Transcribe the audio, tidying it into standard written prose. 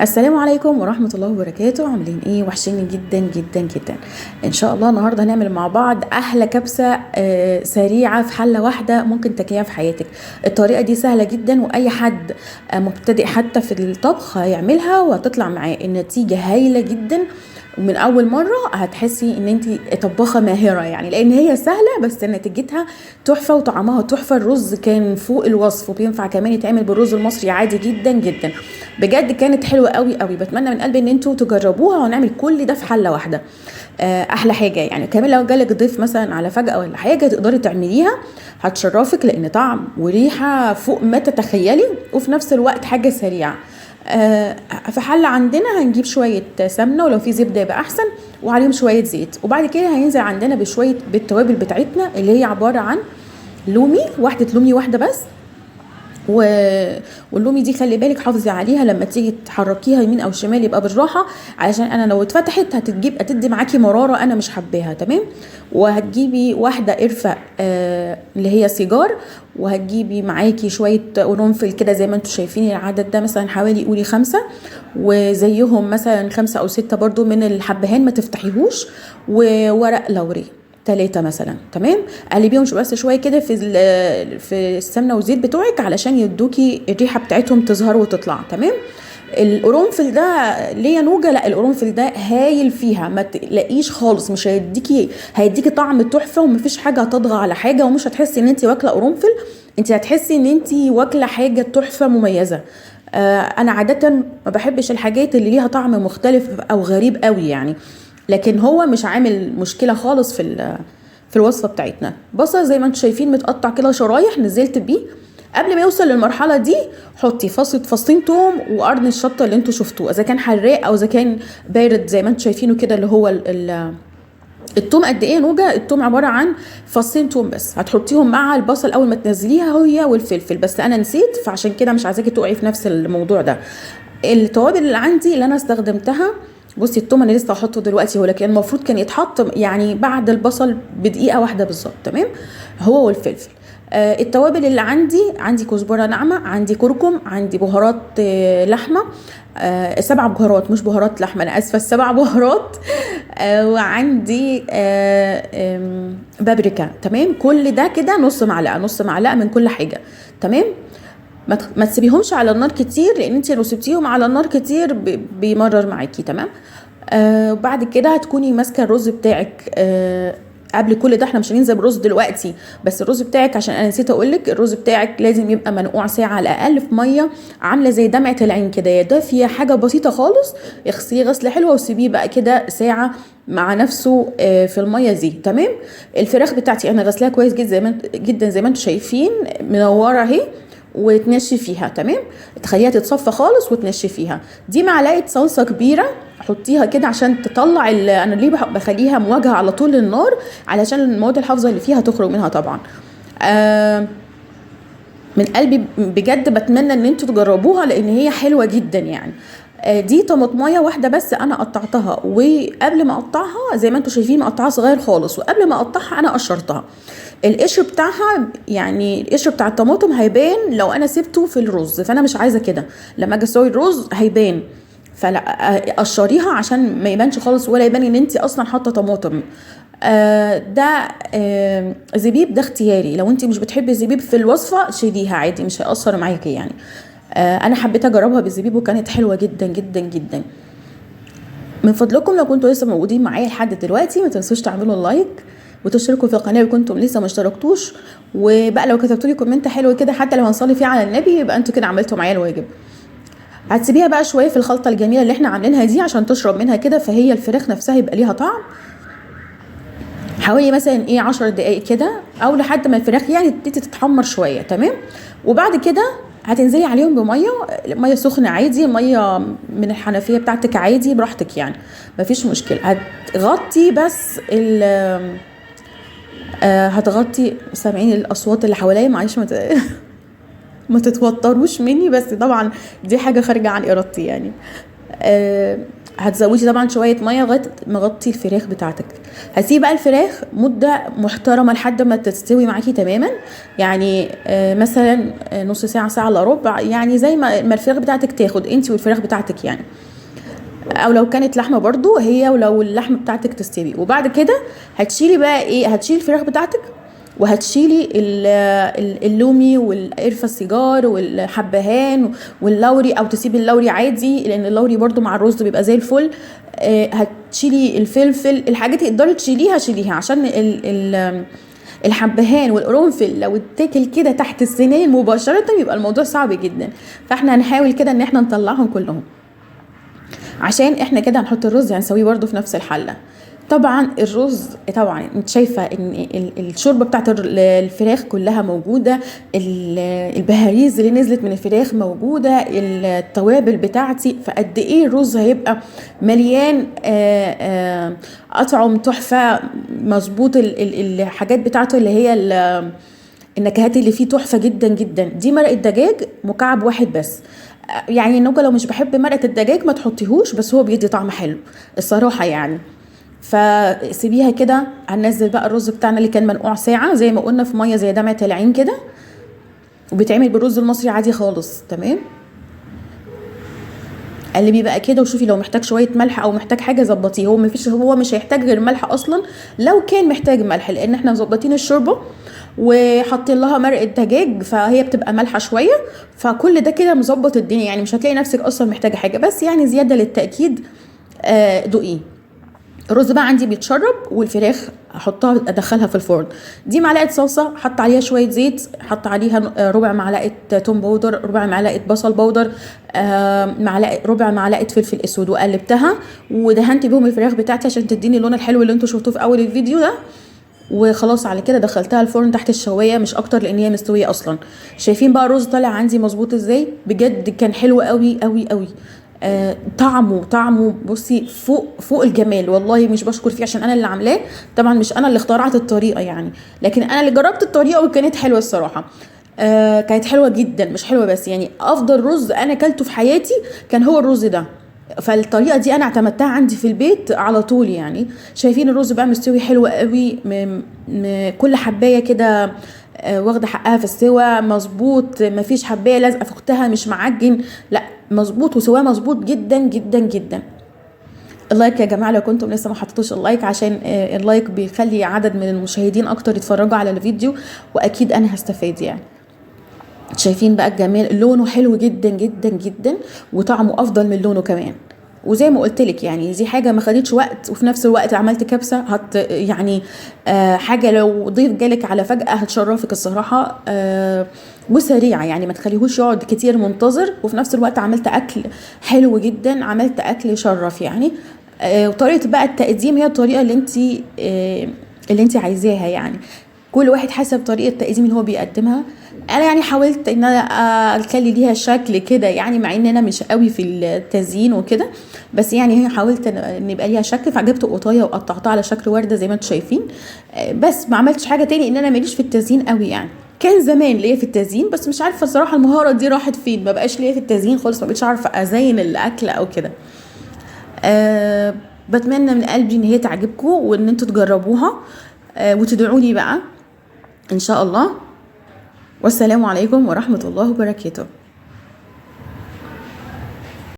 السلام عليكم ورحمة الله وبركاته. عاملين ايه؟ وحشيني جدا جدا جدا. ان شاء الله النهاردة هنعمل مع بعض احلى كبسة سريعة في حلة واحدة ممكن تاكليها في حياتك. الطريقة دي سهلة جدا، واي حد مبتدئ حتى في الطبخ هيعملها وهتطلع معاه النتيجة هايلة جدا، ومن اول مرة هتحسي ان انت طباخة ماهرة يعني، لان هي سهلة بس نتيجتها تحفة وطعمها تحفة. الرز كان فوق الوصف، وبينفع كمان يتعمل بالرز المصري عادي جدا جدا. بجد كانت حلوة قوي قوي. بتمنى من قلبي ان انتوا تجربوها، ونعمل كل ده في حلة واحدة. احلى حاجة يعني. كمان لو جالك ضيف مثلا على فجأة ولا حاجة تقدري تعمليها، هتشرفك، لان طعم وريحة فوق ما تتخيلي، وفي نفس الوقت حاجة سريعة. في حلة عندنا هنجيب شوية سمنة، ولو في زبدة يبقى أحسن، وعليهم شوية زيت، وبعد كده هينزل عندنا بشوية بالتوابل بتاعتنا اللي هي عبارة عن لومي، واحدة لومي واحدة بس. واللومي دي خلي بالك حافظي عليها، لما تيجي تحركيها يمين او شمال يبقى بالراحة، علشان انا لو اتفتحت هتدي معاكي مرارة انا مش حباها. تمام. وهتجيبي واحدة قرفه اللي هي سيجار، وهتجيبي معاكي شوية قرنفل كده زي ما انتم شايفين العدد ده، مثلا حوالي قولي 5، وزيهم مثلا 5 او 6 برضو من الحبهان ما تفتحيهوش، وورق لوري 3 مثلا. تمام. قلبيهم بس شوية كده في السمنة والزيت بتوعك علشان يدوكي الريحة بتاعتهم تظهر وتطلع. تمام. القرنفل ده ليه نوجه؟ لا، القرنفل ده هايل فيها، ما تقلقيش خالص، مش هيديكي طعم تحفة، ومفيش حاجة هتطغى على حاجة، ومش هتحسي ان انت واكله قرنفل، انت هتحسي ان انت واكله حاجة تحفة مميزة. انا عادة ما بحبش الحاجات اللي ليها طعم مختلف او غريب قوي يعني، لكن هو مش عامل مشكلة خالص في الوصفة بتاعتنا. بصل زي ما انتم شايفين متقطع كده شرايح، نزلت بيه. قبل ما يوصل للمرحلة دي حطي فصين توم وقرن الشطه اللي انتم شفتوه، اذا كان حراق او اذا كان بارد زي ما انتم شايفينه كده، اللي هو التوم قد ايه نوجه؟ التوم عبارة عن فصين توم بس، هتحطيهم مع البصل اول ما تنزليها هي والفلفل، بس انا نسيت فعشان كده مش عايزاكي تقعي في نفس الموضوع ده. التوابل اللي عندي اللي انا استخدمتها، بصي التوم انا لسه هحطه دلوقتي، ولكن المفروض كان يتحط يعني بعد البصل بدقيقة واحدة بالظبط. تمام. هو والفلفل. التوابل اللي عندي كزبره ناعمة، عندي كركم، عندي بهارات لحمه، 7 بهارات، مش بهارات لحمه، انا اسفه، 7 بهارات، وعندي بابريكا. تمام. كل ده كده نص معلقه، نص معلقه من كل حاجة. تمام. ما تسيبيهمش على النار كتير، لان انت لو سبتيهم على النار كتير بيمرر معاكي. تمام. وبعد كده هتكوني ماسكه الرز بتاعك. قبل كل ده احنا مش هننزل بالرز دلوقتي، بس الرز بتاعك عشان انا نسيت اقولك، الرز بتاعك لازم يبقى منقوع ساعة على الاقل في مية عامله زي دمعه العين كده، يا دافيه حاجة بسيطة خالص، اغسليه غسله حلوة وسيبيه بقى كده ساعة مع نفسه في المية دي. تمام. الفراخ بتاعتي انا غسلاها كويس جدا جدا زي ما انتم شايفين، منورة اهي، وتنشفيها. تمام. تخليها تتصفى خالص وتنشفيها. دي معلقه صلصه كبيرة حطيها كده عشان تطلع انا ليه بخليها مواجهة على طول للنار؟ علشان المواد الحافظة اللي فيها تخرج منها طبعا. من قلبي بجد بتمنى ان انتوا تجربوها لان هي حلوة جدا يعني. دي طماطمايه واحدة بس انا قطعتها، وقبل ما اقطعها زي ما انتوا شايفين مقطعها صغير خالص، وقبل ما اقطعها انا قشرتها. القشر بتاعها يعني القشر بتاع الطماطم هيبان لو انا سبته في الرز، فانا مش عايزه كده، لما اجي اسوي الرز هيبان، فلا قشريها عشان ما يبانش خالص، ولا يبان ان انت اصلا حاطه طماطم. ده زبيب، ده اختياري، لو انت مش بتحبي الزبيب في الوصفة شيليها عادي، مش هيأثر معاكي يعني. انا حبيت اجربها بالزبيب وكانت حلوة جدا جدا جدا. من فضلكم لو كنتوا لسه موجودين معايا لحد دلوقتي ما تنسوش تعملوا like وتشتركوا في القناة لو كنتم لسه ما اشتركتوش، وبقى لو كتبتوا لي comment حلو كده حتى لو هنصلي فيه على النبي يبقى انتوا كده عملتوا معايا الواجب. هتسيبيها بقى شوية في الخلطة الجميلة اللي احنا عاملينها دي عشان تشرب منها كده، فهي الفراخ نفسها يبقى ليها طعم. حوالي مثلا 10 دقايق كده، او لحد ما الفراخ يعني تبتدي تتحمر شوية. تمام. وبعد كده هتنزلي عليهم بميه، مية سخنة عادي، مية من الحنفية بتاعتك عادي براحتك يعني، مفيش مشكلة. هتغطي بس ال هتغطي، سامعين الاصوات اللي حواليا؟ معلش ما تتوتروش مني، بس طبعا دي حاجة خارجه عن ارادتي يعني. هتزودي طبعا شوية مية لغاية ما غطي الفراخ بتاعتك. هتسيبي بقى الفراخ مده محترمه لحد ما تستوي معاكي تماما، يعني مثلا نص ساعة، ساعة الا ربع، يعني زي ما الفراخ بتاعتك تاخد انت والفراخ بتاعتك يعني، او لو كانت لحمه برضو هي، ولو اللحمة بتاعتك تستوي. وبعد كده هتشيلي بقى ايه، هتشيلي الفراخ بتاعتك وهتشيلي اللومي والقرفه السيجار والحبهان واللوري، او تسيبي اللوري عادي لان اللوري برضو مع الرز بيبقى زي الفل. هتشيلي الفلفل، الحاجات اللي تقدري تشيليها شيليها، عشان الحبهان والقرنفل لو اتاكل كده تحت السنان مباشرة يبقى الموضوع صعب جدا. فاحنا هنحاول كده ان احنا نطلعهم كلهم، عشان احنا كده هنحط الرز هنسويه برضو في نفس الحلة. طبعا الرز طبعا انت شايفه ان الشوربة بتاعت الفراخ كلها موجودة، البهاريز اللي نزلت من الفراخ موجودة، التوابل بتاعتي، فقد ايه الرز هيبقى مليان اطعم تحفة مظبوط. الحاجات بتاعته اللي هي النكهات اللي فيه تحفة جدا جدا. دي مرقه دجاج مكعب واحد بس، يعني النوجه لو مش بحب مرقه الدجاج ما تحطيهوش، بس هو بيدي طعم حلو الصراحة يعني. فسيبيها كده. هننزل بقى الرز بتاعنا اللي كان منقوع ساعة زي ما قلنا في مية زي دمعه العين كده، وبيتعمل بالرز المصري عادي خالص. تمام، قلبي بقى كده وشوفي لو محتاج شوية ملح او محتاج حاجة ظبطيه. هو مفيش، هو مش هيحتاج غير ملح اصلا لو كان محتاج ملح، لان احنا مظبطين الشوربة وحاطين لها مرقه دجاج فهي بتبقى مالحة شوية، فكل ده كده مظبط الدنيا يعني، مش هتلاقي نفسك اصلا محتاجه حاجة، بس يعني زيادة للتاكيد دوقيه. الرز بقى عندي بيتشرب، والفراخ احطها ادخلها في الفرن. دي معلقه صلصه حط عليها شوية زيت، حط عليها ربع معلقه توم powder، ربع معلقه بصل powder، معلقه، ربع معلقه فلفل اسود، وقلبتها ودهنت بيهم الفراخ بتاعتي عشان تديني اللون الحلو اللي انتوا شفتوه في اول الفيديو ده. وخلاص على كده دخلتها الفرن تحت الشوايه مش اكتر لان هي مستوية اصلا. شايفين بقى الرز طالع عندي مظبوط ازاي؟ بجد كان حلو قوي قوي قوي. طعمه بصي فوق الجمال والله. مش بشكر فيه عشان انا اللي عاملاه، طبعا مش انا اللي اخترعت الطريقة يعني، لكن انا اللي جربت الطريقة وكانت حلوة الصراحة. كانت حلوة جدا، مش حلوة بس يعني، افضل رز انا اكلته في حياتي كان هو الرز ده. فالطريقه دي انا اعتمدتها عندي في البيت على طول يعني. شايفين الرز بقى مستوي حلو قوي، كل حبايه كده واخده حقها في السوا مظبوط، مفيش حبايه لازقه في اختها، مش معجن، لا مظبوط وسواه مظبوط جدا جدا جدا. ال like يا جماعة لو كنتم لسه ما حطيتوش ال like، عشان ال like بيخلي عدد من المشاهدين اكتر يتفرجوا على الفيديو، واكيد انا هستفاد يعني. شايفين بقى الجمال، لونه حلو جدا جدا جدا، وطعمه افضل من لونه كمان. وزي ما قلت لك يعني دي حاجة ما خدتش وقت، وفي نفس الوقت عملت كبسة هت يعني حاجة لو ضيف جالك على فجاة هتشرفك الصراحة، وسريعة يعني، ما تخليهوش يقعد كتير منتظر. وفي نفس الوقت عملت اكل حلو جدا، عملت اكل يشرف يعني. وطريقه بقى التقديم هي الطريقة اللي انت عايزاها يعني، كل واحد حسب طريقه التقديم اللي هو بيقدمها. انا يعني حاولت ان انا اخلي ليها شكل كده يعني، مع ان انا مش قوي في التزيين وكده، بس يعني هي حاولت ان يبقى ليها شكل، فجبت قطايه وقطعتها على شكل ورده زي ما انتم شايفين. بس ما عملتش حاجة تاني، ان انا ماليش في التزيين قوي يعني. كان زمان ليا في التزيين، بس مش عارفه الصراحة المهارة دي راحت فين، ما بقاش ليا في التزيين خالص، ما بقتش عارفه ازين الاكل او كده. بتمنى من قلبي ان هي تعجبكم وان انتوا تجربوها، وتدعوا لي بقى ان شاء الله. والسلام عليكم ورحمة الله وبركاته.